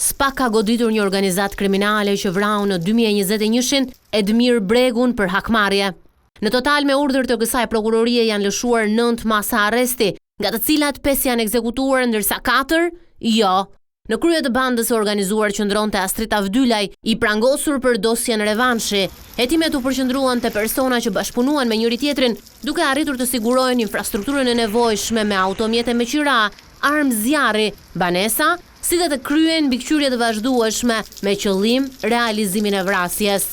SPAK ka goditur një organizatë kriminale që vrau në 2021-shin Edmir Bregun për hakmarrje. Në total me urdhër të kësaj prokurorie janë lëshuar 9 masa arresti, nga të cilat 5 janë ekzekutuar ndërsa 4 jo. Në krye të bandës së organizuar qëndronte Astrit Avdylaj, i prangosur për dosjen Revanshi. Hetimet u përqendruan te persona që bashkëpunuan me njëri-tjetrin, duke arritur të sigurojnë infrastrukturën e nevojshme me automjete me qira, armë zjarri, banesa, si dhe të kryejnë mbikëqyrje të vazhdueshme me qëllim realizimin e vrasjes.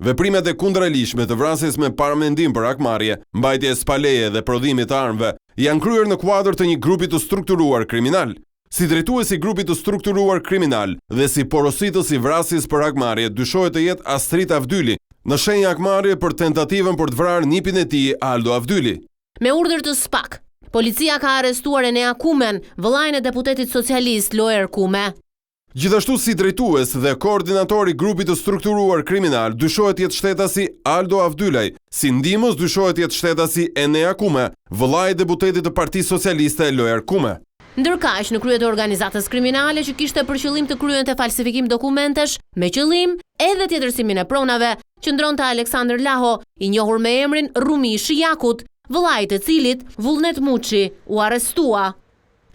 Veprimet e kundraligjshme të vrasjes me paramendim për hakmarrje, mbajtjes pa leje dhe prodhimit të armëve, janë kryer në kuadër të një grupi të strukturuar kriminal. Si drejtues i grupit të strukturuar kriminal dhe si porositës i vrasjes për hakmarrje dyshohet të jetë Astrit Avdyli, në shenjë hakmarrje për tentativën për të vrarë nipin e tij Aldo Avdyli. Me urdhër të SPAK, policia ka arrestuar Enea Kumen, vëllain e deputetit socialist Loer Kume. Gjithashtu si drejtues dhe koordinator i grupit të strukturuar kriminal dyshohet të jetë shtetasi Aldo Avdylaj, si ndihmës dyshohet të jetë shtetasi Enea Kume, vëllai i deputetit të Partisë Socialiste Loer Kume. Ndërkaq, në krye të organizatës kriminale që kishte për qëllim të kryente falsifikim dokumentesh, me qëllim edhe tjetërsimin e pronave, qëndronte Aleksandër Laho, i njohur me emrin Rrumi i Shijakut, vëllai i të cilit, Vullnet Muçi, u arrestua.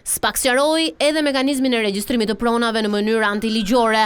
SPAK sqaroi edhe mekanizmin e regjistrimit të pronave në mënyrë antiligjore.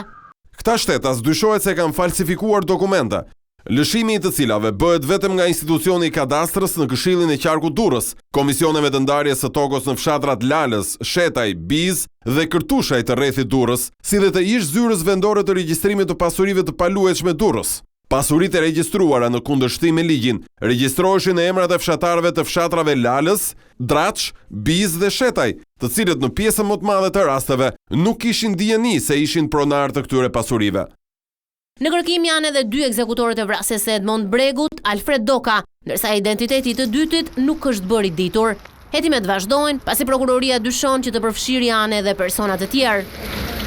Këta shtetas dyshohet se kanë falsifikuar dokumente, lëshimi i të cilave bëhet vetëm nga institucioni i kadastrës në Këshillin e Qarkut Durrës, komisioneve të ndarjes së tokës në fshatrat Lalëz, Shetaj, Bizë dhe Kërtushaj të rrethit Durrës, si dhe të ish-zyrës vendore të regjistrimit të pasurive të paluajtshme Durrës. Pasuritë e regjistruara në kundërshtim me ligjin regjistroheshin në emrat e fshatarëve të fshatrave Lalëz, Draç, Bizë dhe Shetaj, të cilët në pjesën më të madhe të rasteve nuk kishin dijeni se ishin pronarë të këtyre pasurive. Në kërkim janë edhe dy ekzekutorët e vrasjes së Edmond Bregut, Alfred Doka, ndërsa identiteti i të dytit nuk është bërë i ditur. Hetimet vazhdojnë, pasi prokuroria dyshon që të përfshirë janë edhe persona të tjerë.